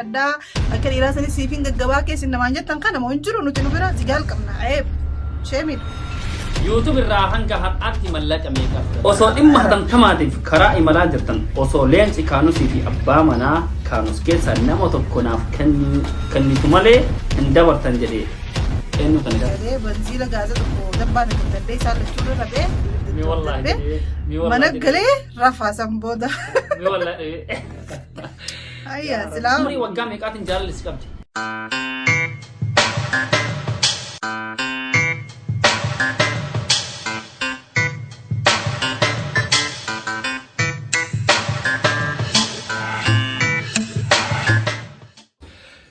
Addaa akka dhiiraa sanis siifin gaggabaa keessin namaan jettan kana moo hin jiru nuti nu bira zigaal qabna eeb sheemiidha. YouTube irraa hanga har'aatti mallaqa meeqa fudhatan? Osoo dhimma hatamtamaatiif karaa imalaa jirtan osoo leenci kaanusii fi abbaa manaa kaanus keessaa nama tokko naaf kennitu malee hin dabartan jedhe eenyu kan jedhe? Jedhee banziila gaaza tokko dabbaa tokko bitadhee isaan lachuu irra rafee Mi wallahi jedhee, mi wallahi mana jedhee. galee rafaa san booda. Mi wallahi jedhee. Ayya silaa. Umurii waggaa meeqaatiin jaalalli si qabde?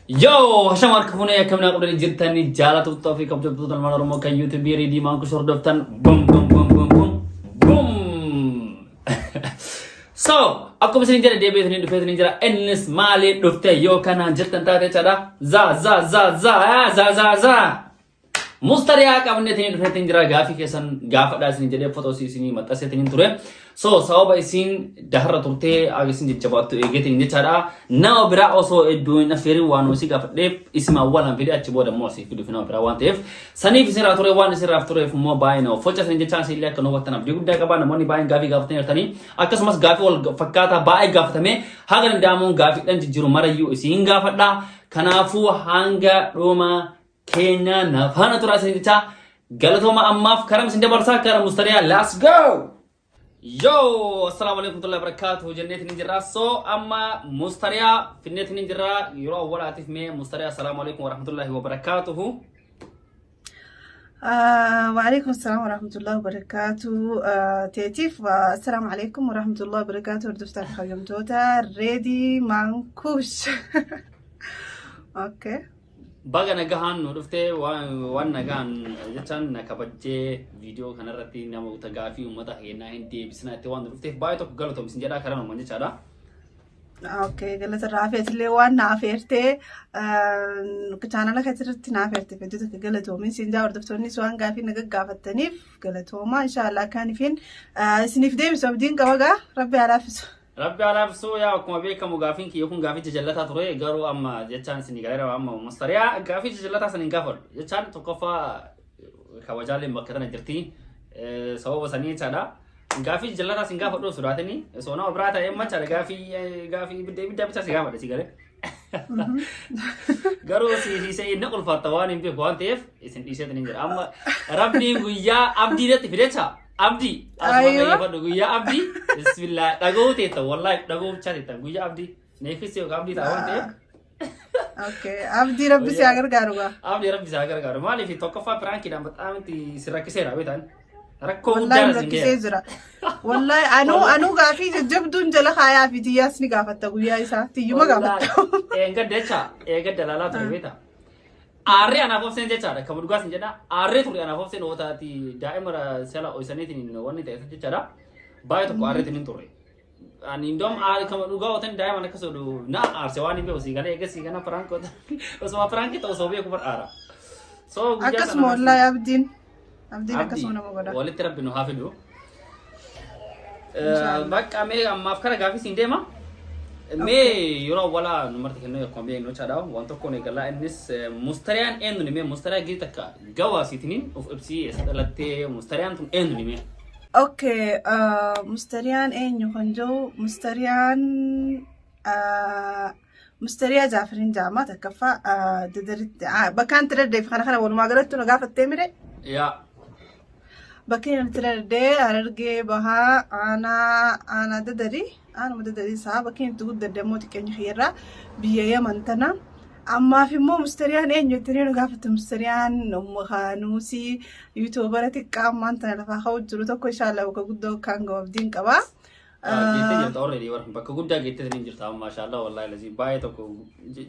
Yoo hashama harka fuunee akkam naa qabdanii jirtanii jaalattoota fi kabajamtoota ilmaan Oromoo kan YouTube Riidii Maankush hordoftan bum bum bum bum bum bum. So, akkuma isin jedhe deebi'ee isin dhufee isin jira. Innis maaliin dhufte yoo kanaan jirtan taate jechaadha. Za za za za za za za. Mustariyaa qabnee isin dhufee isin jira. Gaafii keessan gaafadhaa isin jedhee fotoo isin maxxansee isin ture. So, sababa isin daharra turtee akka isin jajjabaattu eegeetiin jechaadha. Nama biraa osoo hedduu hin affeerin waan isii gaafadheef isima awwaalaan fide achi booda immoo asii fiduuf nama biraa waan ta'eef Saniif isinirraa ture waan isinirraaf tureef immoo baay'ee nama foca isin jechaan isinillee akka nu hubattan abdii guddaa qaba namoonni baay'een gaafii gaafatanii jirtanii akkasumas gaafii wal fakkaataa baay'ee gaafatamee haga danda'amuun gaafiidhaan jijjiiru marayyuu isin gaafadha kanaafuu hanga dhuma keenya na faana turaa isin jechaa galatooma ammaaf karam isin dabarsaa kara mustariyaa let's go! Yo, assalamu alaikum warahmatullahi wabarakatuh jenneetiin hin jirra. So amma Mustariyaa finneetiin hin jirra. Yeroo awwalaatiif mee Mustariyaa assalamu alaikum warahmatullahi wabarakatuh. وعليكم السلام ورحمة الله وبركاته تيتيف السلام عليكم ورحمة الله وبركاته hordoftaa fi kabajamtoota Reedii Maankuush. Okay. Baga nagahaan nu dhuftee waan nagaan jechaan na kabajjee viidiyoo kanarratti namoota gaafii uummata keenyaa hin deebisina itti waan nu dhufteef baay'ee tokko galatoom isin jedhaa karaa nuuman jechaadha. Okay, galata irraa hafeetillee waan na afeertee chaanala keessatti na afeerte hedduu tokko galatoomin siin jaa hordoftoonnis waan gaafii na gaggaafattaniif galatooma inshaallah akkaan ifin isiniif deebisu abdiin qaba gaa rabbi haa laaffisu. Rabbi haa laaffisu yaa akkuma beekamu gaafiin kiyya kun gaafii jajallataa ture garuu amma jechaan isin galeera amma mustariyaa gaafii jajallataa san hin gaafadhu jechaan tokkoffaa kabajaaleen bakka tana jirti sababa sanii jechaadha. Gaafii jajallataa sin gaafadhu sodaatini osoo nama biraa ta'e amma jechaadha gaafii gaafii ibidda ibidda bichaa si gaafadha si galee. Garuu si dhiisee inni ulfaatta waan hin beeku waan ta'eef isin dhiisee hin jira. Amma rabbiin guyyaa abdii irratti fidecha. Abdii asuma Aywa. fayyadhu guyyaa abdii bismillah dhaga'uu teetta wallahi dhaga'uu bichaa teetta guyyaa abdii neefis yookaan abdii ta'a waan ta'eef Okay, abdii rabbi si haa gargaaru gaa. abdii rabbi isaa gargaaru maaliif tokkoffaa piraankiidhaan baxaam itti si rakkiseera beektan rakkoo Wallahi guddaa nu isin rakkisee ga'eera. jira. Wallahi anuu anuu gaafii jajjabduun jala kaayaa fi tiyyaas ni gaafatta guyyaa isaa. Tiyyuma gaafatta. Eeggadda jecha eeggadda laalaa ture beekta. Aarree anaaf obseen jechaadha. Kan dhugaas hin jedha. Aarree ture anaaf obseen ootaati daa'ima sala ho'isaniitiin wanni ta'e jechaadha. Baay'ee tokko aarreetiin hin turre. Ani indoom aarri kama dhugaa ootan daa'iman akkas oduu na aarse waan hin beeku sii galee eegas sii gana piraank osuma piraank ta'u osoo beeku bar aara. So guyyaa sana Akkasuma wallahi abdiin. Abdiin Abdi, akkasuma nama godha. Walitti rabbi nu haa fidu. Inshaallah. Bakka mee ammaaf kara gaafii siin deema. Mee yeroo awwalaa nu marti kennuu akkuma beeknu jechaadha. Waan tokkoon eegallaa innis mustariyaan eenyuni mee mustariyaa gidi takka gawaasiitiniin of ibsii eessa dhalattee mustariyaan tun eenyuni mee. Okay, mustariyaan eenyu kan jiru mustariyaan Mustariyaa Jaafariin jedhama takkaffaa dadaritti bakka anti daddeef kana kana walumaa galatti nu gaafattee mire Yaa. bakka inni itti daddee Harargee bahaa aanaa aanaa dadarii aanuma dadarii isaa bakka inni itti guddadde immoo xiqqeenya kiyyarraa biyya Yaman tana. Ammaaf immoo mustariyaan eenyu jettanii nu gaafatte mustariyaan umma kaanuusii yuutuubara xiqqaa ammaan tana lafaa ka'u jiru tokko inshaallah bakka guddoo akkaan gahu abdiin qaba. Geettee jirta already war bakka guddaa geettee tanii jirta amma maashaallah wallahi lazii baay'ee tokko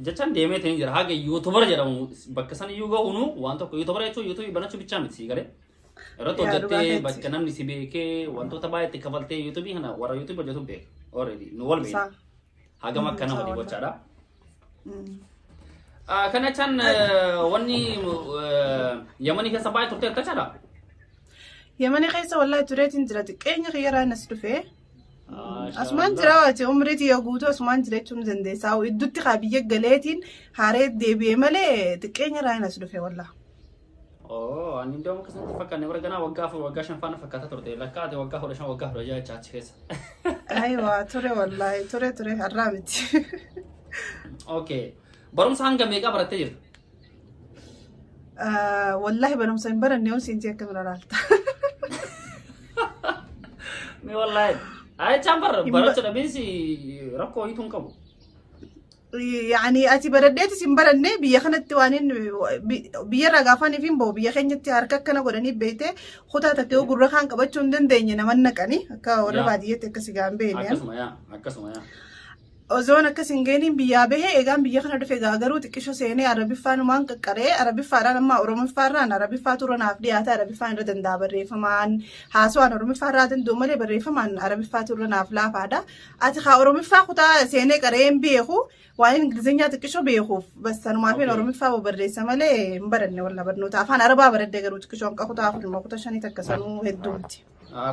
jechaan deemee tanii jira haga yuutubar jedhamu bakka san iyyuu gahunu waan tokko yuutubar jechuun yuutubii banachuu bichaa miti sii galee irratti Yaa, dhugaa hojjettee keeti. bakka namni si beekee wantoota baay'ee itti kafaltee yuutubii kana warra yuutubii hojjetu beeka already nu wal beekna Saa. hagam akka nama Saa dhibu wallahi. jechaadha. Kana jechaan wanni Yamanii keessa baay'ee turte jechaadha. Yamanii keessa wallahi tureetiin jira xiqqeenya kiyyarraa as dhufee. Asumaan jira waati umrii tiyya guutuu asumaan jira jechuun ni dandeessa. Iddutti kaa biyya galeetiin haaree deebi'ee malee xiqqeenya irraa hin as dhufe wallah. Oo, ani iddoo akkasumatti fakkaanne bara ganaa waggaa 4 waggaa 5 faana fakkaata turte. Lakkaa ati waggaa 15 waggaa 16 jecha achi keessa. Aywa ture wallahi ture ture har'aa miti. Okay. Barumsa hanga meeqaa barattee jirta? Wallahi barumsa hin baranne yoon siin jee akkam ilaalta. Ni wallahi. Ayichaan bar Hin ba- barachuu dhabiinsi rakkoo wayiitu hin qabu. Yaani ati baradheetis hin baranne biyya kanatti waan inni biyyarraa gaafaniif hin bahu biyya keenyatti harka akkana godhanii beeyte kutaa takka yoo gurra kaan qabachuu hin dandeenye naman naqanii akka warra Yaa. baadiyyeetti akkasi gaan beekne. Akkasuma yaa akkasuma yaa. Osoon akkas hin geeniin biyyaa bahe eegaan biyya kana dhufe gaa garuu xiqqisho seenee Arabiffaanumaan qaqqaree Arabiffaadhaan amma Oromiffaarraan Arabiffaatu irra naaf dhiyaata Arabiffaan irra danda'a barreeffamaan haasawaan Oromiffaarraa danda'u malee barreeffamaan Arabiffaatu irra naaf laafaadha. Ati kaa Oromiffaa kutaa seenee qaree hin beeku waan Ingilizeenyaa xiqqisho beekuuf bas sanumaafin Oromiffaa barreessa malee hin baranne walla barnoota afaan Arabaa baradhe garuu xiqqisho hanqa kutaa 4 immoo kutaa 5 takka sanuu hedduu miti.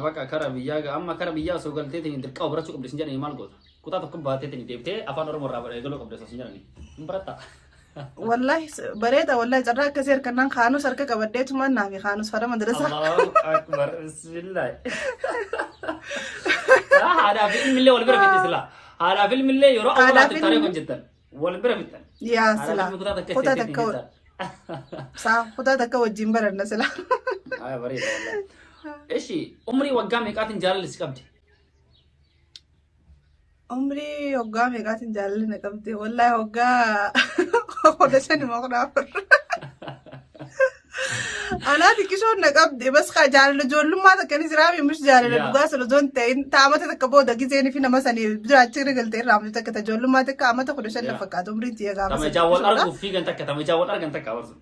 Bakka kara biyyaa amma kara biyyaa osoo galteetiin dirqama barachuu qabdi sin jedhanii maal goota? Kutaa tokko baateetiin deebitee afaan Oromoo irraa eegaluu qabdi osoo sin jedhanii. Hin barattaa? Wallahi bareeda wallahi carraa akkasii harkannaan kaanus harka qabadheetumaan naafi kaanus fara madrasaa. Allahu akbar bismillah. Haadhaa fi ilmillee wal bira fixxe silaa. Haadhaa fi ilmillee yeroo Haadhaa awwaalaatti fi taree ilmi- kun jettan. Wal bira fixxan. Yaa Haadhaa fi silaa ilmi kutaa takka kutaa seeteetiin takka jettan. saa kutaa takka wajjin baranna silaa. Aya bareeda wallahi. Ishi umrii waggaa meeqaatiin jaalalli si qabdi? Umrii waggaa meeqaatiin jaalalli na qabde? Wallaahi waggaa 15 moo 14. Anaa xiqqishoon na qabde bas kaa jaalala ijoollummaa takka ni jiraa mimus jaalala Yaa. dhugaa sana osoo hin ta'in taamata takka booda gizeen fi nama sanii jiraachuu irra galtee irraa amtu takka ta ijoollummaa takka amata 15 na Yaa. fakkaata umriin tiyya gaafa Tama sana ijaan wal xiqqishoodha. arguuf fiigan takka tama ijaan wal argan takka abarsu.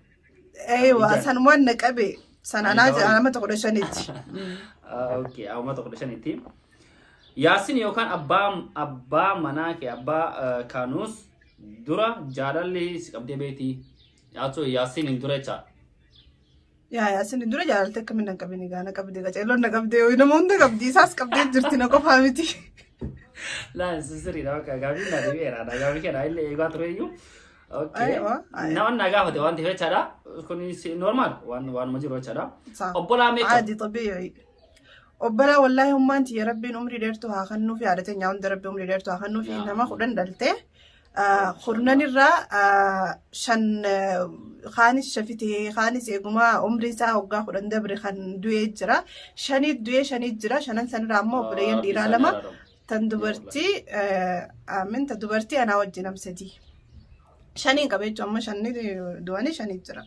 Eewa Ijaan. sanumaan na qabe sana anaa Ijaan wal- amata 15tti. Okay, amata 15tti. Yaasin yookaan abbaa abbaa manaa kee abbaa Kaanuus dura jaalalli si qabdee beekti. Yaasoo Yaasin hin dura jecha. Yaa Yaasin dura jaalalti akkamiin nan qabin egaa na qabde qaceelloon na qabde yoo nama hunda qabdi isaas qabdee jirti na qofaa miti. Laa sirriidha bakka gaafii na deebi'eera gaafii kana illee eegaa ture iyyuu. Okay. Aywa, aywa. Nama na gaafate waan ta'eef jechaadha. Kunis normaal waan waanuma jiru jechaadha. Saa. Obbolaa meeqa? Caadi xabiici. Obbolaa wallaahi ummaan tiyya rabbiin umrii dheertuu haa kennuufi haadha teenya hunda rabbi umrii dheertuu haa kennuufi Yaa nama amiin. 10 dhalte. Kurnan irraa shan kaanis shafitee kaanis eegumaa umrii isaa waggaa 10 dabre kan du'ee jira. Shaniit du'ee shaniit jira. Shanan sanirraa ammoo obboleeyyan Rabbi dhiiraa isaanii lama araaramu. tan dubartii aamin ta dubartii anaa wajjin am sadii. Shaniin qaba jechuun amma shanni du'anii shaniit jira.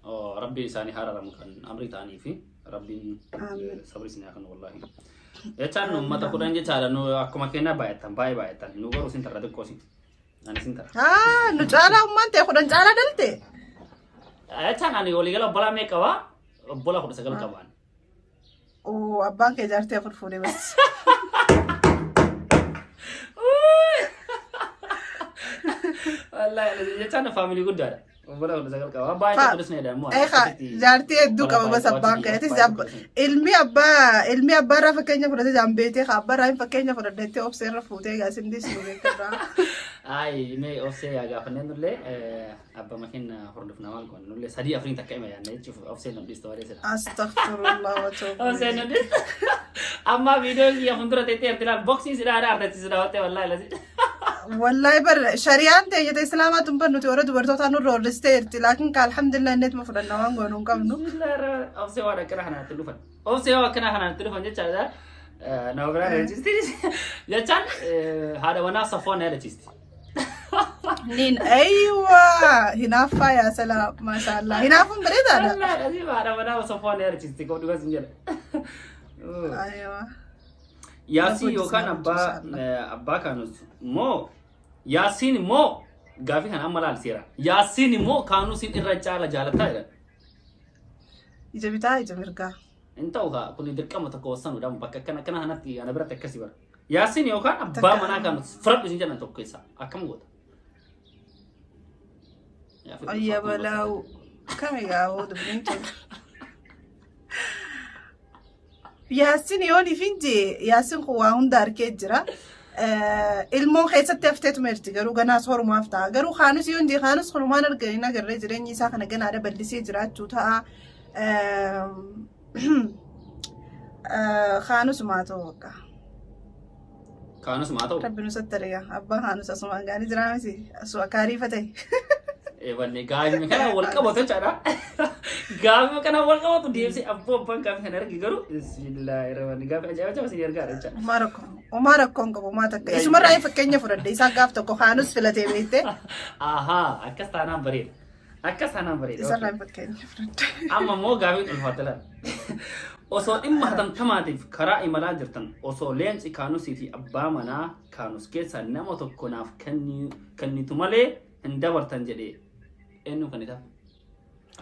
Oh, Rabbi isaanii haa araaramu kan amrii ta'anii fi Rabbiin Amiin. sabri isin haa kennu wallaahi. Jechaan nu uummata 10 jechaadha nu akkuma keenyaa baay'attan baay'ee baay'attan nu garuu isin tarra xiqqoo isin. Ani isin tarra. Haa nu caalaa ummaan ta'e 10 caalaa dhalte. Jechaan ani waliigala obbolaa meeqa qabaa? Obbolaa 19 qabaan. Oo abbaan kee jaartii afur fuudhee bas. Wallaahi jechaan faamilii guddaadha. Obbolaa 19 qaba. Baay'ee tokko disnee dha immoo. Eegaa jaartii hedduu qaba bas abbaan kee. Atis ilmi abbaa irraa fakkeenya fudhatee jaan beetee haa abbaa irraa hin fakkeenya fudhadheettee obsee irra fuutee egaa isin dhiisnu beekarraa. Ayi mee obsee yaa gaafannee nullee abba makiin hordofna maal goone nullee sadii afuriin takka ima yaadne jechuuf obsee nu dhiistu malee sila. Astaghfirullah wa atuubu Obsee nu ilayh. dhiistu. Amma viidiyoon kiyya fuuldura teettee jirti laal boksiin si dhaadhaa ardachiisu daawwattee wallaahi lasi. Wallahi bar shari'aan teenya ta islaamaa tun bar nuti warra dubartootaa nurra horristee jirti laakiin ka alhamdulillah inneetuma fudhanna waan goonu hin qabnu. Obsee waan akkana kanaatti dhufan. Obsee waan akkana kanaatti dhufan jechaadha. Nama biraa yaadachiisti. Jechaan haadha manaa saffoo na yaadachiisti. Niin aywa hinaaffaa yaa salaam maashaallah hinaafuun bareedaadha. Wallaahi asiif haadha manaa saffoo na yaadachiisti. Koo dhugas hin jedha. Aywa. Yaasiin Rabbi yookaan hojii abbaa isaa abbaa kaanus moo Yaasiin immoo gaafii kana amma laalseera. Yaasiin immoo kaanusiin irra caala jaalataa jedhan. Ija bitaa ija mirgaa. Hin ta'u kaa kun dirqama tokko wassanuudha bakka akkana akkana kanatti ana biratti akkasii bara. Yaasiin yookaan abbaa Takka- manaa kaanus firadhu isin jedhan tokko keessaa akkam goota? Yaa fedhu Ayya ulfaatu nama balaawu. Kami gaawoo dubbiin tun. Yaasin yoon ifin jee Yaasin kun waa hunda arkee jira. Ilmoon keessatti hafteetuma jirti garuu ganaas horumaaf ta'a. Garuu kaanus yoon jee kaanus kun waan argan hin agarree jireenyi isaa kana ganaadha bal'isee jiraachuu ta'a. Kaanus maa ta'u bakka. Kaanus maa ta'u. Rabbi nu sattariga. Abbaan kaanus asumaan gaanii jiraa miti. Asu akka ariifa ta'e. Wanni gaafii kana wal qabatu jechaadha. Gaafii kana wal qabatu deebisee abboo abbaan gaafii kana arge garuu bismillaahi gaafii ajaa'iba ajaa'iba isin ergaa jechaadha. Umaa rakkoo umaa rakkoo hin qabu umaa takka. Isumarraa fakkeenya fudhadhe isaan gaaf tokko kaanus filatee beekte. Ahaa, akkas taanaan bareeda. Akkas taanaan bareeda. Isarraa fakkeenya fudhadhe. Amma immoo gaafiin ulfaate laala. Osoo dhimma hatamtamaatiif karaa imalaa jirtan, osoo leenci kaanusii fi abbaa manaa kaanus keessaa nama tokko naaf kennitu malee hin dabartan jedhee eenyu kan itaaf?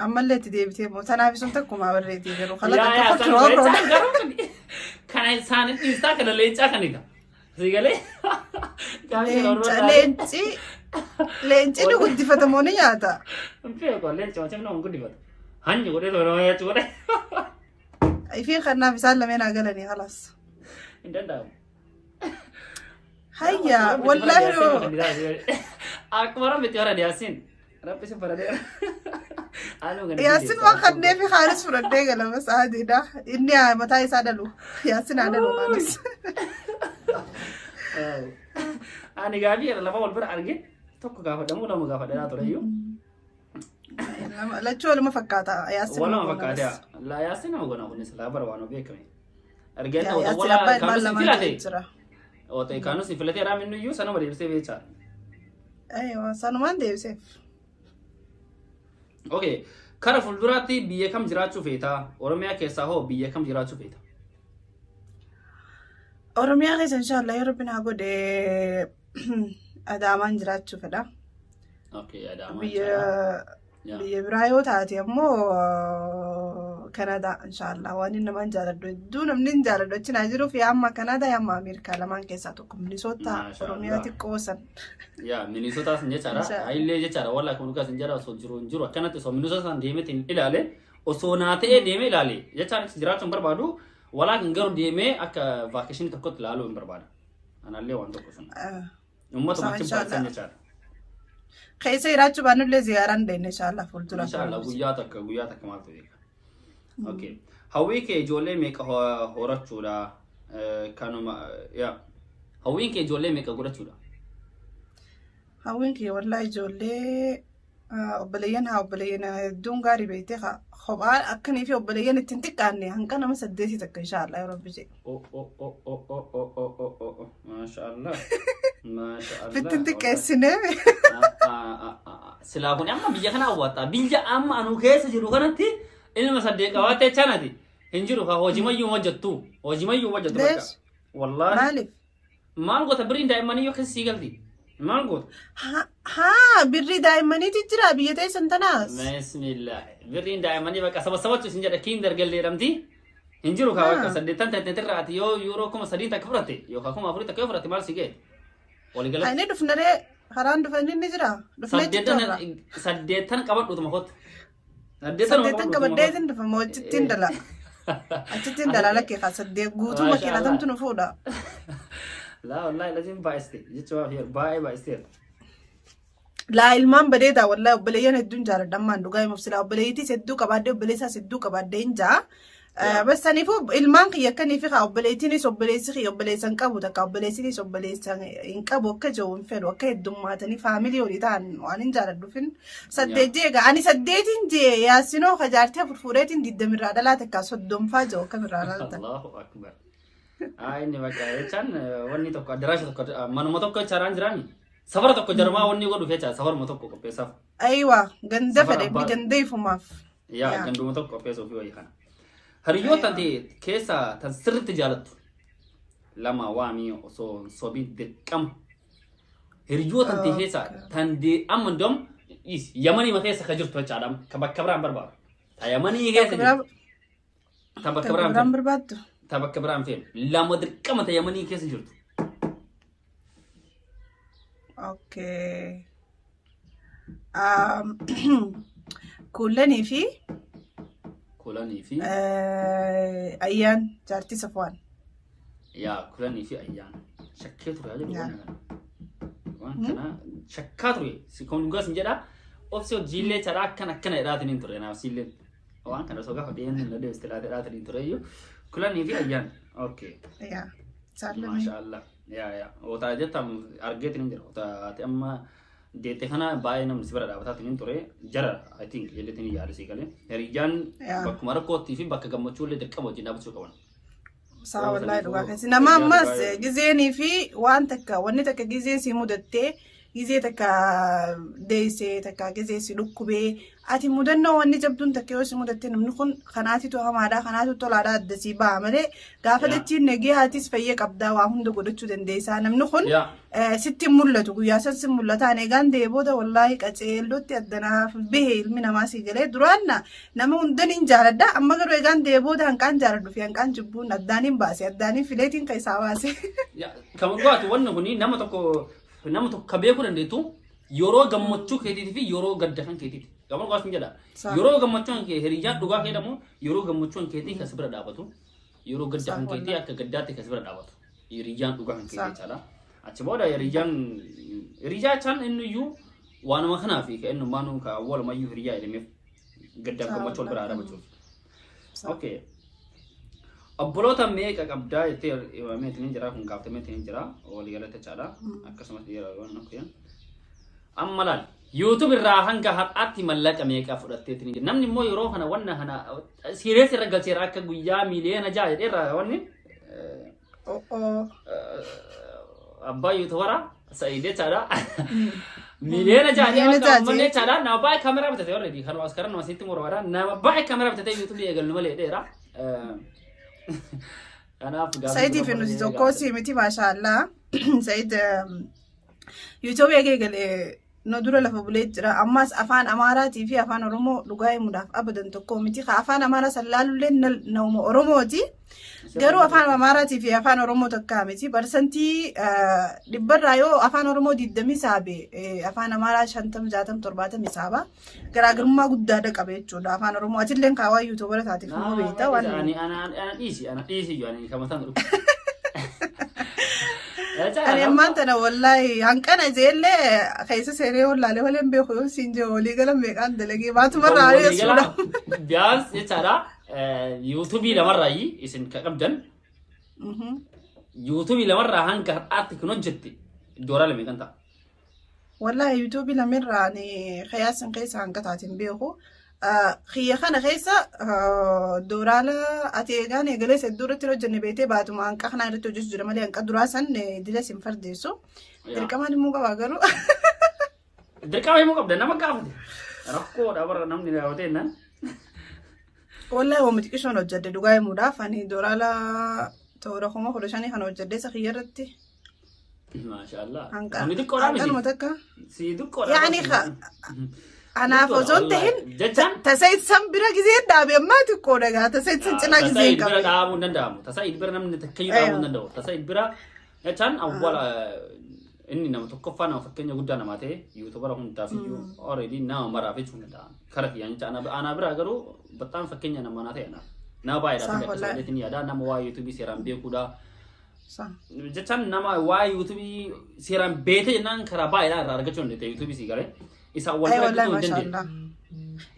Ammallee itti deebitee moo tanaaf sun takkumaa barreetii garuu Yaa yaa kala san leencaa garuu kana isaan dhiistaa kana leencaa kan ita. Si galee? Gaafii kana Leenca warra leenci leenci ni guddifata moo ni nyaata? Hin beeku, leenca wajjin nama hin guddifatu. Hanyi godhee tola nama nyaachuu godhee. Ifiin kannaaf isaan lameen haa galanii halas. Hin danda'amu. Hayya wallaahi yoo Akkuma rabbi itti barade Yaasiin. Rabbi si baradeera. Yaasin waan kannee fi haalis fudhadhee galama sa'aatiidha. Inni haa mataa isaa dhalu. Yaasin haa dhalu haalis. Ani gaafii lama wal bira arge tokko gaafadhamu lama gaafadhaa ture iyyuu. Lachuu waluma fakkaata. Yaasin Waluma nama fakkaata. goona. Laa Yaasin nama goona kunis laa bara waan beekame. Argee Yaa ta'u Yaasin wala abbaa ilmaan kaanus lamaan filate. jira. Otoo kaanus filatee raaminnu iyyuu sanuma deebisee beekaa. Aywa sanumaan deebiseef. Okay. Kara fuulduraatti biyya kam jiraachuu feeta? Oromiyaa keessaa hoo biyya kam jiraachuu feeta? Oromiyaa keessa inshaallah yoo rabbi naa godhe Adaamaan jiraachuu fedha. Okay, Adaamaa Biyya jechaadha. Yaa. biyya biraa yoo taate ammoo Kanadaa inshaallah waan inni namaan jaaladhu hedduu namni hin jaaladhu achi naa jiruuf yaa amma Kanadaa yaa amma Ameerikaa lamaan keessaa tokko Minisoota Maasha Oromiyaa Allah. xiqqoo san. Yaa Minisootaa san jechaadha. Insha- Hayilee jechaadha. Wallaahi kun dhugaa sin jedha osoo jiru hin jiru akkanatti osoo Minisootaa san deemeetiin ilaale osoo naa ta'ee deemee ilaale jechaan jiraachuu hin barbaadu. Walaakin garuu deemee akka vacation tokkotti ilaaluu hin barbaada. Anallee waan tokko sun. Uummatuma achi Inshallah. baay'isan jechaadha. Keessa jiraachuu baannullee ziyaaraan deemne inshaallah fuuldura. Inshallah guyyaa takka guyyaa takka maaltu beeka. Okay. Hawwii kee ijoollee meeqa horachuudha? Kanuma yaa. Hawwiin kee ijoollee meeqa godhachuudha? Hawwiin kee wallaahi ijoollee obboleeyyan haa obboleeyyan hedduun gaarii beektee haa kophaa akkanii fi obboleeyyan ittiin xiqqaanne hanqa nama saddeetii takka inshaallah yoo rabbi jedhe. Oh oh oh oh oh oh oh oh oh oh. Maasha Allah. Maasha Allah. Bittin xiqqeessinee. Silaa kun amma biyya kana hawwata. Biyya amma anu keessa jiru kanatti ilma saddeet qabaattee chanati hin jiru kaa hojimayyuu hojjettu. Hojimayyuu hojjettu bakka. Leesh. Wallaahi. Maaliif? Maal goota birriin daa'immanii yoo keessa sii galti? Maal goota? Haa birrii daa'immaniitu jira biyya teessan tanaas. Bismillah. Birriin daa'immanii bakka saba sabatu isin jedha kinder galle jedhamti. Hin jiru kaa bakka saddeettan ta'e ati yoo yuuroo 3000 takka fudhatte yookaan 4000 takka yoo fudhatte maal si ga'e? Waliigalatti. Inni dhufnaree karaan dhufanii ni jira. Dhufnee Saddeettan jirra. saddeettan qabadhuutuma kottu. Saddeettan qabadheetiin dhufa moo achittiin dala. Achittiin dala lakkee kaa saddeet guutuu Maasha makiinaa Allah. tamtu nu fuudha. Laa wallaahi lazim baay'iste jechuudha baay'ee baay'isteera. Laa ilmaan badeedaa wallaahi obboleeyyan hedduun jaaladha ammaan dhugaa himuuf silaa obboleeyyiitiis hedduu qabaadde obboleessaas hedduu qabaadde hin jaa. Bas saniifuu ilmaan kiyya akkanii fi kaa obboleettiinis obboleessi kiyya obboleessa hin qabu takka obboleessinis obboleessa hin qabu akka jiru hin fedhu akka heddummaatanii family walii ta'an waan hin jaaladhuufin saddeet jee egaa ani saddeetiin jee yaasinoo kajaartii afur fuudheetiin digdamirraa dhalaa takka soddomfaa jiru akkamirraa dhalatan. Allahu akbar. Haa inni bakka jechaan wanni tokko addaraasha tokko manuma tokko jechaadhaan jiraami. Safara tokko jarumaa wanni godhuuf jecha safaruma tokko qopheessaaf. Ayiwa ganda Safara fedhe abbaa- ganda ifumaaf. Yaa Yaa. ganduma tokko qopheessuuf wayii kana. Hiriyoota ta'e keessaa tan sirriitti jaalattu lama waamii osoo hin sobiin dirqama. Hiriyoota ta'e keessaa tan amma doom Yamanii ma keessa ka jirtu jechaadha ka bakka biraan barbaadu. Ta Yamanii keessa jirtu. Ta bakka biraan Biraan feenu. barbaaddu. Ta bakka biraan feenu. Lama dirqama ta Yamanii keessa jirtu. Okay. Kuullanii fi Kulanii fi Ayyaan jaartii Safwaan. Yaa, Kulanii fi Ayyaan. Shakkee ture jedhu. Yaa. Waan kana. Waan kana shakkaa ture. Si kun dhugaas hin jedha. Obsi hojiillee charaa akkana akkana jedhaatiin hin ture naaf siillee. Waan kana osoo gaafa dhiyeenya hin dandeesse laatee hin ture iyyuu. Kulanii fi Ayyaan. Okay. Yaa. Isaan lameen. Maasha Allah. Yaa yaa. Otaa jettam argeetiin hin jira. Otaa ati amma deette kana baay'ee namni si bira dhaabataatiin hin ture. Jara, I think, jedheetiin yaada sii galee. Hiriyyaan bakkuma rakkoottii fi bakka gammachuu illee dirqama wajjin dhaabachuu qaban. Saa, wallaahi dhugaa keessa. Nama ammas gizeenii fi waan takka, wanni takka gizee si mudattee, gizee takka deessee, takka gizee si dhukkubee, ati mudannoo wanni jabduun takka yoo si mudatte, namni kun kanaatitu hamaadha, kanaatu tolaadha adda sii ba'a malee, gaafa dachiin nagee haatis fayya qabdaa, waa hunda godhachuu dandeessaa, namni kun sitti hin mul'atu. Guyyaa san si mul'ata. Ani egaan de'ee booda wallaahi qaceellotti addanaaf bahe. Ilmi namaa si galee duraan nama hundan hin jaaladha, amma garuu egaan de'ee booda hanqaan jaaladhu fi hanqaan jibbuun addaaniin baase, addaaniin fileetiin keessaa baase. Kan dhugaati, wanni kuni nama tokko ka beekuu dandeettu yeroo gammachuu keetiitii fi yeroo gadda kan keetiiti. Gama dhugaas hin jedha. Yeroo gammachuu kan kee hiriyyaan dhugaa kee jedhamu yeroo gammachuu kan keetii kan si bira dhaabatu. Yeroo gadda kan keetii akka gaddaatti kan si bira dhaabatu. Hiriyyaan dhugaa kan keetii jechaadha. Achi booda hiriyyaa jechaan inni iyyuu waanuma kanaa fi kan inni maanuu ka walumayyuu hiriyyaa jedhameef gaddaaf gammachuu wal bira dhaabachuuf. Okay. Obboloota meeqa qabdaa jettee himameetiin hin jira, kun gaafatameetiin hin jira waliigalatti jechaadha. Akkasumas dhiira waan akka amma laal, YouTube irraa hanga har'aatti mallaqa meeqa fudhatteetiin hin jira. Namni immoo yeroo kana wanna kana serious irra galcheera, akka guyyaa 6 miliyoona jedheerra wanni abbaa YouTubera Sa'id jechaadha. 6 miliyoona Miliyoona jedhee ja'a uummanni jee. jechaadha. Nama baay'ee kaameraa bitate already kan as karaa nama sitti muraadha. Nama baay'ee kaameraa bitate YouTube eegallu malee dheera. Kanaaf gaaffii Sa'idiif dura nuti malee tokko gaafate. si miti, maashaallah. Sa'id YouTube eegalee nu dura lafa bulee jira. Ammas afaan Amaaraatii fi afaan Oromoo dhugaa himuudhaaf abadan tokko miti. Ka afaan Amaaraa san laalullee nama Oromooti. Garuu afaan Amaaraatii fi afaan Oromoo tokko miti. Parsantii dhibbarraa yoo afaan Oromoo 20 saabe, afaan Amaaraa 50, 60, 70 saaba. Garaagarummaa guddaadha qaba jechuudha afaan Oromoo. Atilleen kaawaa YouTubera taateef immoo beekta waan. Ani ana dhiisi, ana dhiisi iyyuu, ani kamataan dhufu. Ani ammaan tana wallaahi hanqana ijeellee keessa seenee wallaalee malee hin beeku. Yoo siin jiru walii gala meeqaan dalagee baatumarraa ari'asuudha. Biyaans jechaadha, YouTubeii lamarraayi isin ka qabdan, YouTubeii lamarraa hanga har'aatti kan hojjette doolaara meeqan ta'a? Wallaahi YouTubeii lamirraa ani qiyaasin keessa hanga taateen beeku. Kiyya kana keessa dooraala ati eegaan eegalee hedduu irratti hojjenne beetee, baatuma hanqa kanaa irratti hojjechuu jira malee hanqa duraa san dila sin fardeessu. Dirqamaan immoo qabaa garuu. Dirqama himuu qabda, nama gaafate. Rakkoodha bara namni gaafatee jennaan. Wallaahi waan xiqqishoon hojjedhe dhugaa himuudhaaf, ani dooraala toora 15,000 kana hojjedhe isa kiyya irratti. Maashaallah. Hanqa Namni xiqqoodhaa miti. hanqanuma takka. Si xiqqoodha. Yaani anaaf osoo hin tahin Jechaan tasa san bira gizee dhaabe ammaa xiqqoodha gaa, tasa san cinaa gizee hin Tasa bira qabe. dhaabuu hin danda'amu. Tasa bira namni takkayyuu dhaabuu hin danda'u. Tasa bira jechaan awwaala inni nama tokkoffaa, nama fakkeenya guddaa namaa ta'e, YouTubera hundaaf iyyuu already nama maraaf jechuun danda'ama. Kara kiyyaan jecha ana bira garuu baxxaan fakkeenya nama naa ta'e anaaf. Nama baay'eedhaaf Saa illee akkasuma wallaahi. illee yaada nama waa'ee YouTubeii seeraan beekuudha. Saa. Jechaan nama waa'ee YouTubeii seeraan beekte jennaan karaa baay'eedhaan irraa argachuu dandeette YouTubeii sii galee. Isa wal Ay bira wallaahi gituu hin dandeenye. maashaallah.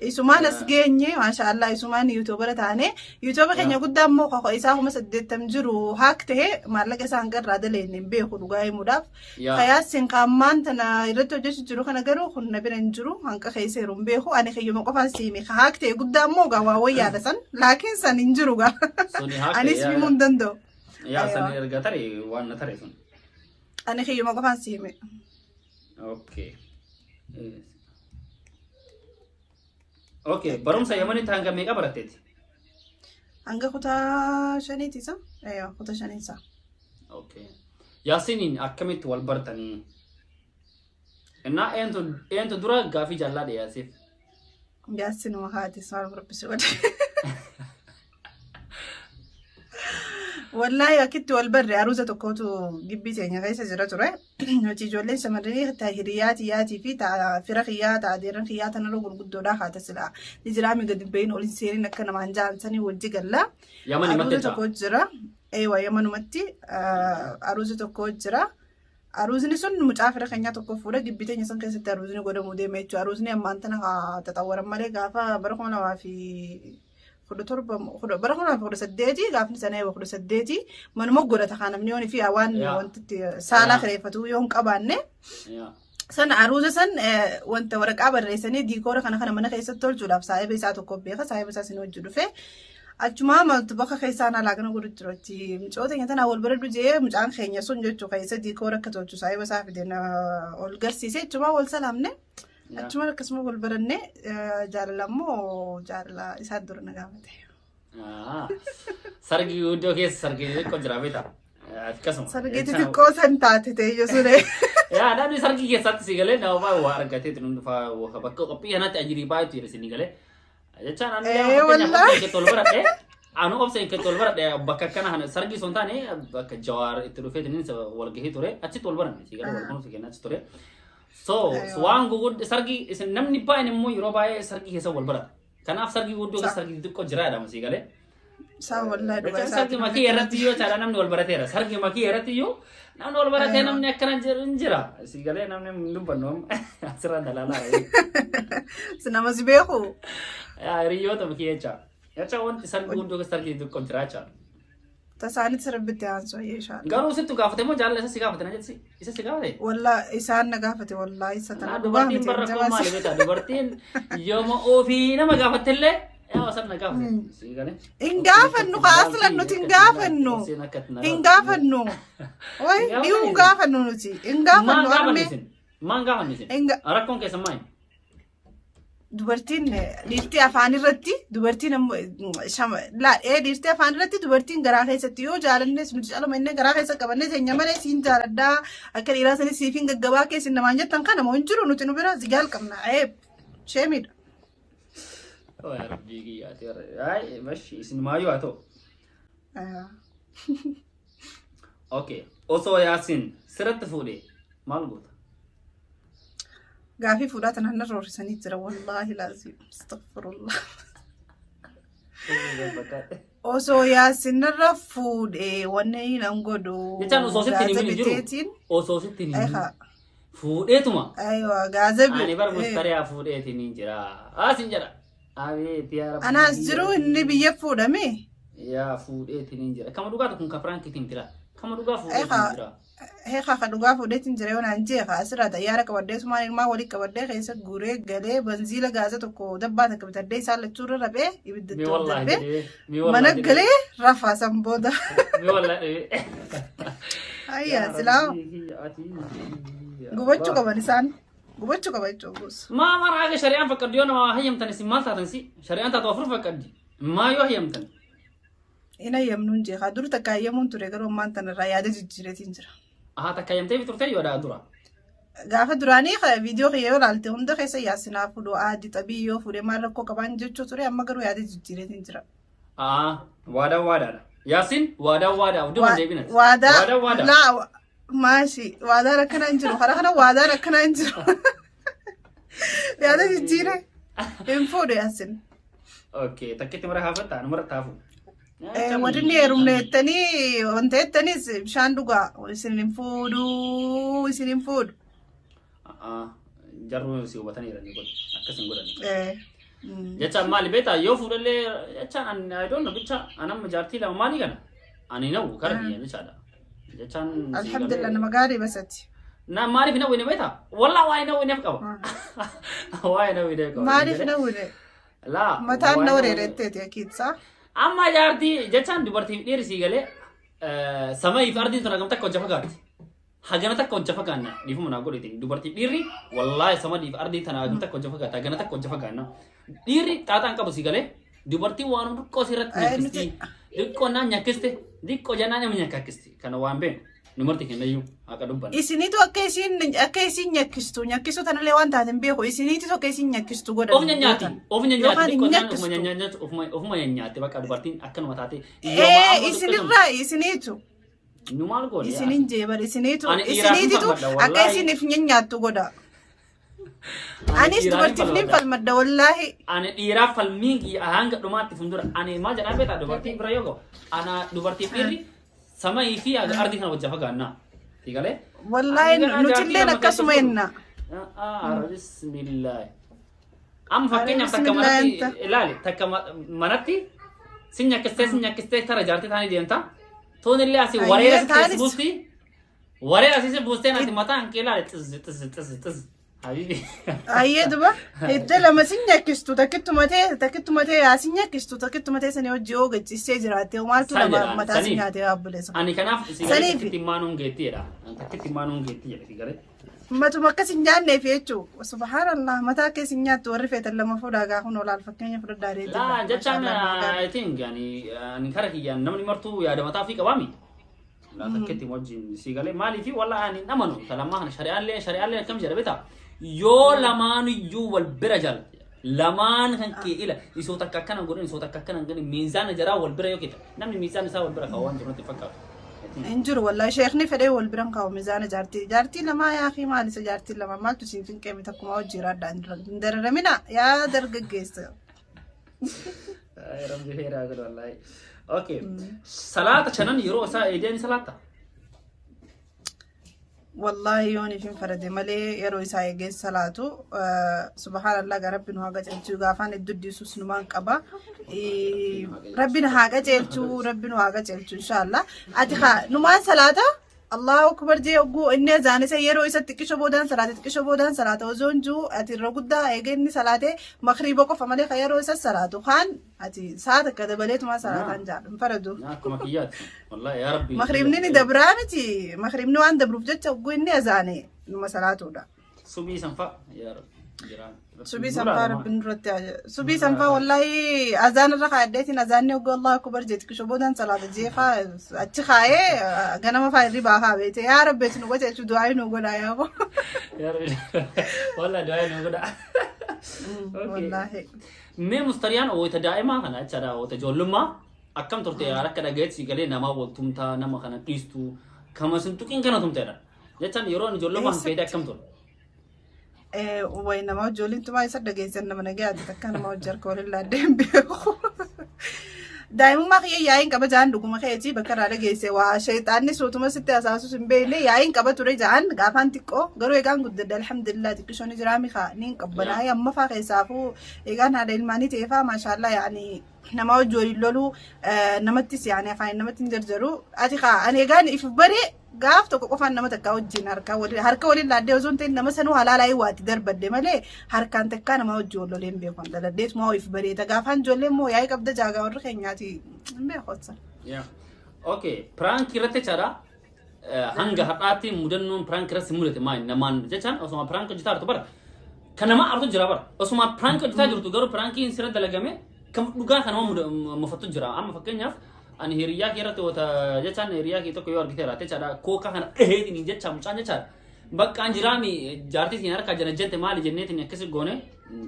Isumaan as geenye, maashaallah, isumaan YouTubera taane, YouTuba keenya guddaa immoo koko isaa 80,000 jiru haak ta'e, maallaqa isaa hanga irraa daleenye hin beeku dhugaa himuudhaaf. Kayaasin kaammaan tana irratti hojjechuu jiru kana garuu kun na bira hin jiru, hanqa keessa jiru hin beeku. Ani kiyyuma qofaan siime. Ka haak ta'e guddaa immoo gaa waa wayyaadha san, laakiin san hin jiru gaa. Suni haak ta'e, Anis yaa, himuu hin danda'u. Yaa, san erga tare waan na tare sun. Ani kiyyuma qofaan siime. Okay. Okay, barumsa Yamanitti hanga meeqa baratteeti? Hanga kutaa shaniiti isa? Eeyyoo, kutaa shaniisa. Okay. Yaasiniin akkamitti wal bartanii? Innaa eentu dura gaafii jaallaa dhiyaasiif? Yaasinuma haati maal rabbisi godhe. Wallaahi akkitti wal barre aruuza tokkotu gibbii teenya keessa jira ture. Nuti ijoolleen shamarranii ta hiriyaa tiyyaatii fi ta fira kiyyaa ta adeeran kiyyaa tanarra gurguddoodhaa haata silaa. Ni jiraa mi gadi bahin ol hin seenin akka namaan ja'an sanii wajji galla. Yaman himatti Aruuza jecha. tokko jira. Eewa yamanumatti aruuza tokko jira. Aruuzni sun mucaa fira keenyaa tokko fuudha gibbii teenya san keessatti aruuzni godhamuu deema jechuudha. Aruuzni ammaan tana haa xaxawwaran malee gaafa bara 2017 bara 2018 gaafni sana eewa 18 manuma godhata kaa namni yoon fi waan wanti saalaa kireeffatu yoo hin qabaanne. Sana aruuza san wanta waraqaa barreessanii diikoora kana kana mana keessatti tolchuudhaaf saahiba isaa tokko beeka saahiba isaa sin hojii dhufe achumaa maltu bakka keessaan alaa kana godhu jiru achi mucoo teenya tanaa wal baradhu jee mucaan keenya sun jechuu keessa diikoora akka tolchu saahiba isaa fide na ol garsiise achumaa wal salaamne achumaan akkasuma wal baranne jaalala immoo jaalala isaa dura na gaafate. Sargii guddoo keessa sargii xixiqqoo jira beektaa? Akkasuma. Sargii xixiqqoo san taate ta'e sune. Yaa namni sargii keessatti si galee nama baay'ee waa argatee nu dhufaa bakka qophii kanatti ajirii baay'eetu jira isin galee. Jechaan ani Wallaahi. keetti ol baradhe anu obsa keetti ol baradhe bakka akkana kana sargii sun taane bakka Jawaar itti dhufee tinin wal gahee ture achitti wal baranne si galee wal kunuunsa kenna achi ture. So waan guguddaa sargii isin namni baay'een immoo yeroo baay'ee sargii keessa wal barata. Kanaaf sargii guddoo keessa sargii xixiqqoo jira jedhama si galee. Isaa wallaahi dhugaa Jechuun sargi isaati. makii irratti iyyuu jechaadha namni wal barateera. Sargi makii irratti iyyuu namni wal baratee namni akkana jiru hin jira. Si galee namni hin dubbannu amma asirra dalaalaa. Si nama si beeku. Hiriyoota makii jecha. Jecha wanti sargi guddoo keessa sargii xixiqqoo jira jechaadha. Tasaanitti rabbitti aansu ayyee inshallah. Garuu sittu gaafate moo jaalala isa si gaafate na jetti isa si gaafate? Wallaa isaan na gaafate wallaa isa tana Naa dhugaa dubartiin miti barra koo maali jabaasi. beektaa dubartiin yooma ofii nama gaafattellee yaa san na gaafate. Si galee? Hin gaafannu kaa aslan nuti hin gaafannu. Hin gaafannu. Way dhiyuu hin gaafannu nuti. Hin Maan gaafannu gaafanne harmee. isin? Maan gaafanne isin? Hin Rakkoon keessan maali? Dubartiin dhiirtii afaan irratti dubartiin ammoo laa dhiirtii afaan irratti dubartiin garaa keessatti yoo jaalannes nuti caluma inni garaa keessa qabanne teenya malee siin jaaladhaa akka dhiiraa sanis siif hin gaggabaa keessin namaan jettan kana moo hin jiru nuti nu bira zigaal qabna eeb sheemidha. Oh, yaa Rabbii kiyyaati. Ay, bashi isin maayyuu haa ta'u. Okay. Osoo Yaasin sirratti fuudhee maal goota? Gaafii fuudhaa tanaan narra horrisanii jira wallaahi laazim astaghfirullah. Osoo Yaasin narra fuudhee wanni nan godhu Jechaan osoo sitti hin gaaza himin hin jiru. biteetiin Osoo sitti hin himin. Eha. Fuudheetuma. Aywa gaaza Ani bar mustariyaa fuudheetiin hin jira. Asin jedha. Abeet yaa Rabbi. Anaas jiru inni biyya fuudhame. Yaa fuudheetiin hin jira. Kama dhugaa kun ka Firaankiitiin jira. Kama dhugaa fuudheetiin hin jira. Heekaa ka dhugaa fuudheetiin jira yoo naan jee ka asirraa xayyaara qabadhee sumaan ilmaan walii qabadhee keessa guuree galee banziila gaaza tokko dabbaa takka bitadhee isaan lachuurra raphee ibidda Mi itti ol wallaahi darbee jedhee. Mi wallaahi mana jedhee. galee rafaa san booda. Mi wallaahi jedhee. Ayyaa silaa gubachuu qaban isaan gubachuu qaba jechuun. Maa mara shari'aan fakkaddu yoo nama hayyamtan isin maal taatan si shari'aan taatu afur fakkaddi maa yoo hayyamtan. Hin hayyamnuun jeekaa dur takka hayyamuun ture garuu ammaan tanarraa yaada jijjiireetiin jira. Haa takka hayyamtee turte yoo dhaa dura. Gaafa duraanii viidiyoo kiyya yoo ilaalte hunda keessa yaasinaa fuudhu aadi xabii yoo fuudhe maal rakkoo qabaan jechuu ture amma garuu yaada jijjiireetiin jira. Aa waadaan waadaadha. Yaasin waadaan waadaa of duuba deebinati. Waadaa Waadaan waadaa. laa maashi waadaan akkanaa hin jiru karaa kana waadaan akkanaa hin jiru. Yaada jijjiire hin fuudhu yaasin. Okay takkitti mara haafatta anu mara taafu. Warri inni heerumne jettanii wanta jettanis bishaan dhugaa isin hin fuudhu isin hin fuudhu. Jarru si hubataniira ni godhu akkas hin godhani. Mm. Jechaan maali beektaa yoo fuudhallee jechaan ani I don't know bicha anamma jaartii lama maali kana ani nawu kara biyya jechaadha. Jechaan si Alhamdulillah galee nama gaarii basati. Na maaliif hin hawwine beektaa? Wallaa waa hin hawwineef qaba. Waa hin hawwineef qaba. Maaliif na wune? Laa Mataan waa na hin wareeretteeti akiitsaa. Amma jaartii jechaan dubartiif dhiirri sii galee samayiif ardiin tun hagam takka hojja fagaatti. Hagana takka hojja fagaanna dhiifuma naa godheetiin dubartiif dhiirri wallaahi samadiif ardiin tana hagam takka hojja fagaatti hagana takka hojja fagaanna. Dhiirri xaaxaan qabu sii galee dubartiin waan xiqqoo sirratti nyakkisti. Xiqqoo naan nyakkiste xiqqoo jennaan nama nyakkisti kana waan beeknu. Numarti kennayyuu haqa dubbanna. Isiniitu akka isiin nyakkistu, nyakkisuu tanallee waan taate hin beeku, isiniitu akka isiin nyakkistu godhan. Of nyaati. Of nyaati. Yookaan hin Xiqqoo nyakkistu. ofuma nyaati. Ofuma nyaatti bakka dubartiin akkanuma taate. Ee, isinirraa isiniitu. Nu maal goone? Isinin jeebar isiniitu. Ani dhiiraaf hin Isiniititu falmadha, akka wallaahi. isiniif nyaattu godha. Anis Dhiiraaf hin dubartiif nin falmadha. falmadha wallaahi. Ani dhiiraaf falmiin kiyya hanga dhumaatti fuuldura. Ani maal jedhaa beektaa dubartii bira yoo ga'u. Ana dubartiif dhiirri samayii fi ardii kana wajjin fagaannaa. Siigalee? Wallaahi nutilleen akkasuma jenna. Bismillah. Amma fakkeenyaaf takka manatti ilaali, takka manatti si nyakkistee, si nyakkistee tara jaartii taanii deemta. Tuun illee asii wareera si keessa buusti. Wareera asii si buusteen ati mataan kee ilaali xiz xiz xiz xiz. Habibi. Ayyee, duba hidda lama si nyakkistu, takkittuma ta'e, takkittuma ta'e yaa si nyakkistu, takkittuma ta'e sanii hojii yoo gajjissee jiraatte maaltu San lama jedha, mataa si saniif. nyaate yaabbuleessa. Ani kanaaf si galee Saniif. takkitti maanuun geetti jedha. Takkitti maanuun geetti jedha si galee. Matuma akkas hin nyaanneef jechuu, subhaanallah, mataa akka isin nyaattu warri feetan lama fuudhaa gaa kun olaal fakkeenya fudhadhaa reetii. Laa jechaan I think ani kara kiyyaan namni martuu yaada mataa ofii qabaami. Laa takkitti wajjin si galee maaliifi walla ani hin amanu talammaa kana shari'aallee akkam jedha beektaa, yoo lamaan iyyuu wal bira jaalate lamaan kan kee ila isoo takka akkana godhin, isoo takka akkana godhin, miizaana jaraa wal bira yoo keessa namni miizaan isaa wal bira kaa'u waan jiru natti fakkaatu. Hin jiru wallahi, sheekni fedhee wal biran kaa'u mizaana jaartii jaartii lamaa. Yaa fi maal isa jaartii lama maaltu siin cinqee miti? Akkuma hojii raaddaa hin dararamina yaa dargaggeessa. Rabbi feeraa godhu wallahi. Okay. Salaata shanan yeroo isaa eegee ni salaata. Wallahi yoon ifin farade malee yeroo isaa eegee salaatu, subhaanallah, gaa rabbi nu haa qajeelchuu, gaafaan iddoo dhiisus numaan qaba. Rabbi nu haa qajeelchuu, rabbi nu haa qajeelchuu inshaallah. Ati haa numaan salaata Allahu akbar jee hogguu inni azaan isa yeroo isa xiqqisho boodaan salaate, xiqqisho boodaan salaata osoo hin jiru, ati irra guddaa eegee inni salaate makriiba qofa malee kan yeroo isa salaatu kaan ati sa'a takka dabaleetuma salaataan jaadhu hin faradu. Akkuma kiyyaati. Wallahi yaa rabbi. Makriibni ni dabraa miti. Makriibni waan dabruuf jecha hogguu inni azaane numa salaatuudha. Subii sanfaa yaa rabbi. Jiraan. Subii sanfaa rabbiin duratti subii sanfaa wallahi azaan irra kaa'adheetiin azaanni hogguu Allahu akbar jee xiqqisho boodaan salaata jee faa achi kaa'ee ganama faa hirribaa faa beete, yaa rabbi ati nu qajeelchu, du'aa nu godhaa yaa boo. Yaa rabbi. Wallahi du'aa nu godha. Okay. Wallahi. Mee mustariyaan wayita daa'imaa kana jechaadha, wayita ijoollummaa akkam turte? Akka dhagayetti si galee namaa wal tumtaa, nama kana dhiistu kama sin tuqiin kana tumteedha. Jechaan yeroo inni ijoollummaa kan keetii akkam ture? Wayi nama ijoolleen tumaa isa dhageessan nama nagayaati, takka nama hojii harka waliin laaddeen beeku. Daa'imummaa kiyya yaa'iin qaba ja'an, dhuguma keetii bakka irraa dhageesse, waa sheexaanni suutuma sitti hasaasus hin beekne, yaa'iin qaba ture ja'an gaafaan xiqqoo. Garuu egaan guddadde alhamdulillah, xiqqishoon ni jiraami kaa ni hin qabbanaa'ee amma faa keessaafuu egaan haadha ilmaanii ta'e faa, maashaallaa, yaa'anii nama hojii waliin loluu namattis yaa'anii afaan namatti hin jarjaru. Ati kaa ani egaan if baree gaaf tokko qofaan nama takkaa wajjin harka waliin laaddee osoo hin ta'in, nama sanuu halaalaa waatti darbadde malee harkaan takkaa nama wajjin wal lolee hin beeku. Daladdeet moo if bareeda gaafaan ijoollee immoo yaa'ii qabda jaagaa warri keenyaati hin beeku. Yeah. Okay, prank irratti jechaadha. Hanga har'aatti mudannoon prank irratti mudate maali? Namaan jechaan osuma prank hojjetaa jirtu bara. Kan nama artu jira bara. Osuma prank hojjetaa jirtu garuu prankiin sirra dalagame kan dhugaa kan nama mufattu jira. Amma fakkeenyaaf ani hiriyaa kee irratti wata jechaan hiriyaa kee tokko yoo argite jiraate jechaadha, kookaa kana dhaheetiin jecha mucaan jechaadha. Bakka an jiraami jaartii siin harkaa jala jette maali jenneetiin akkasi goone,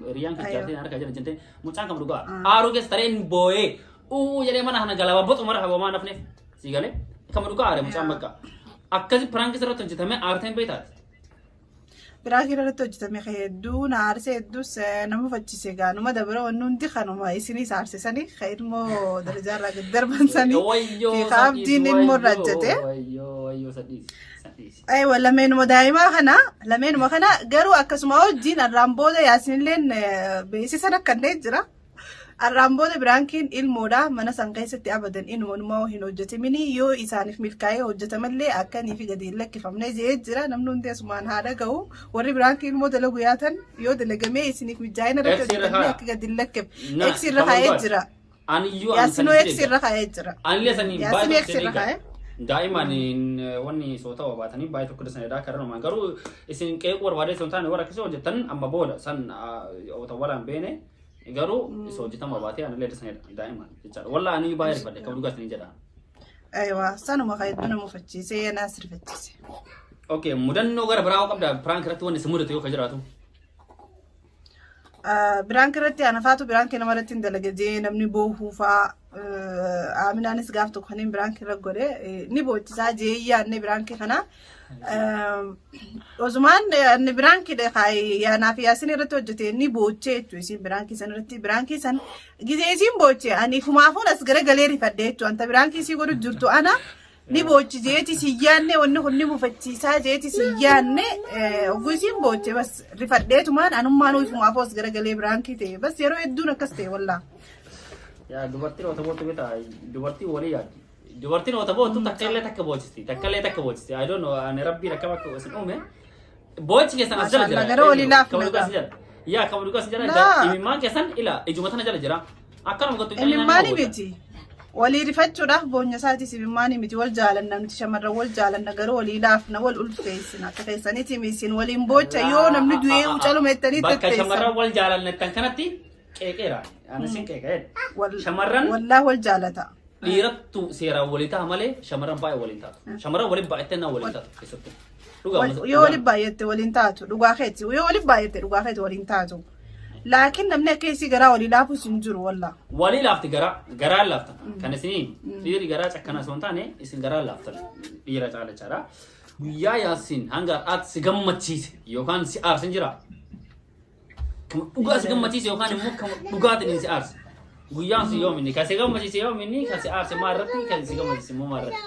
hiriyaan kee jaartii harkaa jala jette, mucaan kam dhugaa aaruu keessa taree inni boo'ee uu jedhee mana kana galaba boxu mara hawamaa nafneef si galee kama dhugaa aare mucaan bakka akkasi prank irratti hojjetame aarteen beektaati. Prank irratti hojjetame hedduu na aarsee, hedduus nama faccise, gaanuma dabara wanni hundi kanuma isinis aarsisanii kan ilmoo darajaarraa gad darban sanii Wayyoo. fi kaabdiin ilmoo irraa hojjete. Wayyoo wayyoo, sadhiisi sadhiisi. Aywa, lameenuma daa'imaa kana, lameenuma kana garuu akkasuma wajjin arraan booda yaasinilleen beeksisan akkannee jira. Arraan booda prankiin ilmoodha mana san keessatti abadan inuma hin hojjetamini, yoo isaaniif milkaa'ee hojjetamallee akkanii fi gadi hin lakkifamne jee jira. Namni hundi asumaan haa dhaga'u, warri prank ilmoo dalagu yaatan yoo dalagamee isiniif mijaa'ina irratti X irra hojjetamee kaa'a. akka gadi hin lakkifne. Na, X irra kaa'ee jira. Ani iyyuu ani Yaasinoo sanii X irra kaa'ee jira. Anillee sanii Yaasin baay'ee X irra kaa'e. Daa'imaan wanni soota baatanii baay'ee tokko dasanidha karaa garuu isin qeequu barbaadee osoo hin taane warra akkasii hojjetan amma booda san otoo walaan beene garuu isa hojjetama baatee anillee dasanidha daa'imaan jechaadha. Wallaa ani baay'ee rifadhe kan dhugaa isin jedha. Aywa sanuma kan hedduu nama mufachiisee naas rifachiise. Okay, mudannoo gara biraa hoo qabda prank irratti wanni si mudate yoo ka jiraatu. Prank irratti anafaatu prank nama irratti hin dalage jee namni boohuu faa Aaminaanis gaaf tokko kanneen prank irra godhe ni boochisaa jee yaadne prank kana. Ozumaan inni prank yaanaaf Yaasin irratti hojjete ni boochee jechuudha isiin prank san irratti prank san gizee isiin booche ani fumaafuun as garagalee rifadhe jechuudha anta prank isii godhu jirtu ana ni boochi jeeti si yaanne wanni kun ni mufachiisaa jeeti si yaanne oguu isiin booche bas rifadheetumaan anummaan ifumaafuu as garagalee prank ta'e bas yeroo hedduun akkas ta'e wallaa. Yaa dubartiin oota boottu beektaa dubartiin walii yaaddi. Dubartiin oota boottu takka illee takka boochisti takka illee takka boochisti. I don't know ani rabbiin akkam akka isin uume. Boochi keessan as jala jira. Maashaallah, gara walii laafna Kama dhugaa as jala. Yaa kama dhugaa as jala. Laa. Imimmaan keessan ila ijuma tana jala jira. Akkanuma gattu Imimmaanii miti. Walii rifachuudhaaf boonya isaatis imimmaanii miti wal jaalanna nuti shamarran wal jaalanna garuu walii laafna wal ulfeessina akka keessaniiti isin waliin boocha yoo namni du'ee ucaluma jettanii Bakka tetteessan. shamarran wal jaalannettan kanatti qeeqeera. Ani sin qeeqee. Shamarran Wallaa wal jaalata. Dhiirattu seeraan walii ta'a malee shamarran baay'ee waliin taatu. Shamarran waliin baay'attee naa waliin taatu keessattuu. Dhugaa Yoo waliin baay'atte waliin taatu dhugaa keeti yoo waliin baay'atte dhugaa keeti waliin taatu. Laakiin namni akka isii garaa walii laafus hin jiru wallaa. Walii laafti garaa garaan laaftan. Kan isinii dhiirri garaa cakkanaa osoo hin taane isin garaan laaftan dhiira caalachaadha. Guyyaa Yaasiin hanga har'aatti si gammachiise yookaan si aarse hin jiraa? Kama dhugaa si gammachiise yookaan immoo kama dhugaatiin si aarse. Guyyaan si yoom inni kan si gammachiise yoom inni kan si aarse maa irratti kan si gammachiise immoo maa irratti.